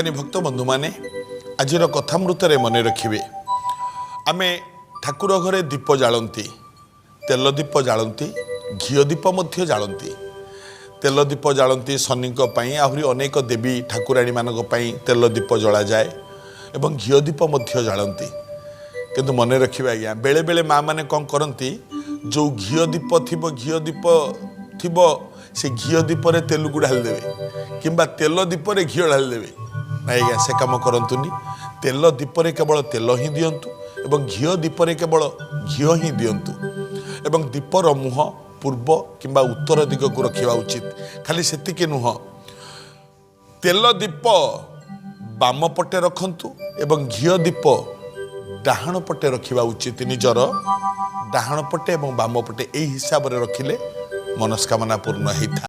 ଜ୍ଞାନୀ ଭକ୍ତ ବନ୍ଧୁମାନେ, ଆଜିର କଥାମୃତରେ ମନେ ରଖିବେ, ଆମେ ଠାକୁର ଘରେ ଦୀପ ଜାଳନ୍ତି, ତେଲ ଦୀପ ଜାଳନ୍ତି, ଘିଅ ଦୀପ ମଧ୍ୟ ଜାଳନ୍ତି। ତେଲ ଦୀପ ଜାଳନ୍ତି ଶନିଙ୍କ ପାଇଁ, ଆହୁରି ଅନେକ ଦେବୀ ଠାକୁରାଣୀମାନଙ୍କ ପାଇଁ ତେଲ ଦୀପ ଜଳାଯାଏ ଏବଂ ଘିଅ ଦୀପ ମଧ୍ୟ ଜାଳନ୍ତି। କିନ୍ତୁ ମନେ ରଖିବେ ଆଜ୍ଞା, ବେଳେବେଳେ ମାଆମାନେ କ'ଣ କରନ୍ତି, ଯେଉଁ ଘିଅ ଦୀପ ଥିବ, ଘିଅ ଦୀପ ଥିବ, ସେ ଘିଅ ଦୀପରେ ତେଲକୁ ଢାଳିଦେବେ କିମ୍ବା ତେଲ ଦୀପରେ ଘିଅ ଢାଳିଦେବେ। ନାଇଁ ଆଜ୍ଞା, ସେ କାମ କରନ୍ତୁନି। ତେଲ ଦୀପରେ କେବଳ ତେଲ ହିଁ ଦିଅନ୍ତୁ ଏବଂ ଘିଅ ଦୀପରେ କେବଳ ଘିଅ ହିଁ ଦିଅନ୍ତୁ ଏବଂ ଦୀପର ମୁହଁ ପୂର୍ବ କିମ୍ବା ଉତ୍ତର ଦିଗକୁ ରଖିବା ଉଚିତ। ଖାଲି ସେତିକି ନୁହଁ, ତେଲ ଦୀପ ବାମ ପଟେ ରଖନ୍ତୁ ଏବଂ ଘିଅ ଦୀପ ଡାହାଣ ପଟେ ରଖିବା ଉଚିତ। ନିଜର ଡାହାଣ ପଟେ ଏବଂ ବାମ ପଟେ ଏହି ହିସାବରେ ରଖିଲେ ମନସ୍କାମନା ପୂର୍ଣ୍ଣ ହେଇଥାଏ।